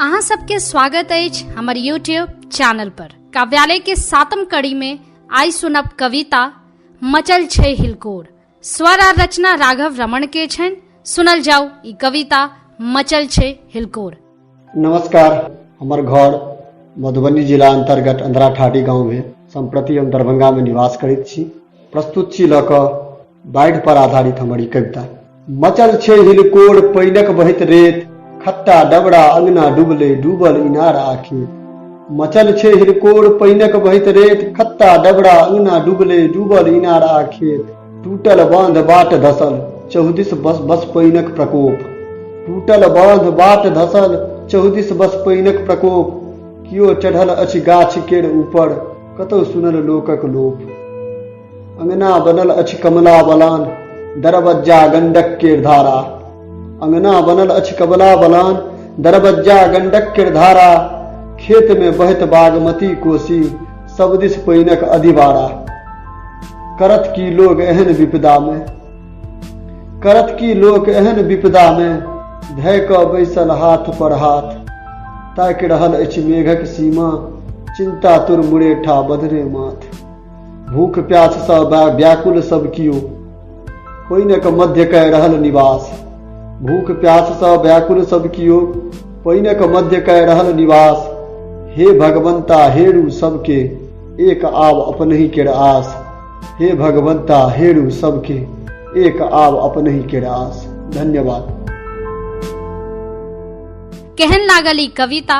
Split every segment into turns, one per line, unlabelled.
अहाँ सबके स्वागत अछि हमर यूट्यूब चैनल पर। काव्यालय के सातम कड़ी में आइ सुनब कविता मचल छै हिलकोर। स्वर आ रचना राघव रमण के छनि। सुनल जाउ ई कविता मचल छै हिलकोर।
नमस्कार, हमर घर मधुबनी जिला अंतर्गत अंधराठाढ़ी गाँव भेल। सम्प्रति हम दरभंगा में निवास करैत छी। प्रस्तुत छी लऽ कऽ बाढ़ि पर आधारित हमर ई कविता। मचल छै हिलकोर पानिक बहैत रेत, खत्ता डबरा अंगना डूबले डूबल इनार आ खेत। मचल छै हिलकोर पानिक बहैत रेत, खत्ता डबरा अंगना डूबले डूबल इनार आ खेत। टूटल बांध बाट धसल चहुदिस बस बस पानिक प्रकोप। टूटल बांध बाट धसल चहुदिस बस पानिक प्रकोप। कियो चढ़ल अछि गाछ केर ऊपर कतौ सुनल लोकक लोप। अंगना बनल अछि कमला बलान दरबज्जा गंडक केर धारा। अंगना बनल अछि कमला बलान दरबज्जा गंडक केर धारा। खेत में बहत बागमती कोसी सब दिस पानिक अधिवारा। करत की लोग एहन विपदा में, करत की लोक एहन विपदा में, धय कऽ बैसल हाथ पर हाथ। ताकि रहल अछि मेघक सीमा चिंता तुर मुरेठा बधने माथ। भूख प्यास सँ व्याकुल सब कियो पानिक मध्य कय रहल निवास। भूख प्यास सँ व्याकुल सब कियो पानिक मध्य कय रहल निवास। हे भगवंता हेरू सबके एक आब अपनहि केर आस। हे भगवंता हेरू सबके एक आब अपनहि केर आस। धन्यवाद।
केहन लागल ई कविता?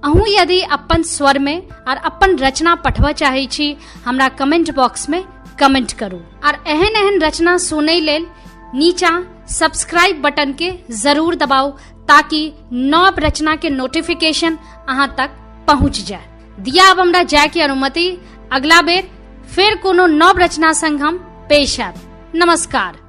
अहूँ यदि अपन स्वर में और अपन रचना पठबऽ चाहै छी, हमरा कमेंट बॉक्स में कमेंट करू और एहन एहन रचना सुनै लेल नीचा सब्सक्राइब बटन के जरूर दबाउ ताकि नव रचना के नोटिफिकेशन अहाँ तक पहुंच जाए। दिया अब हमरा जाय के अनुमति। अगला बेर फिर कोनो नव रचना संग हम पेश आयब। नमस्कार।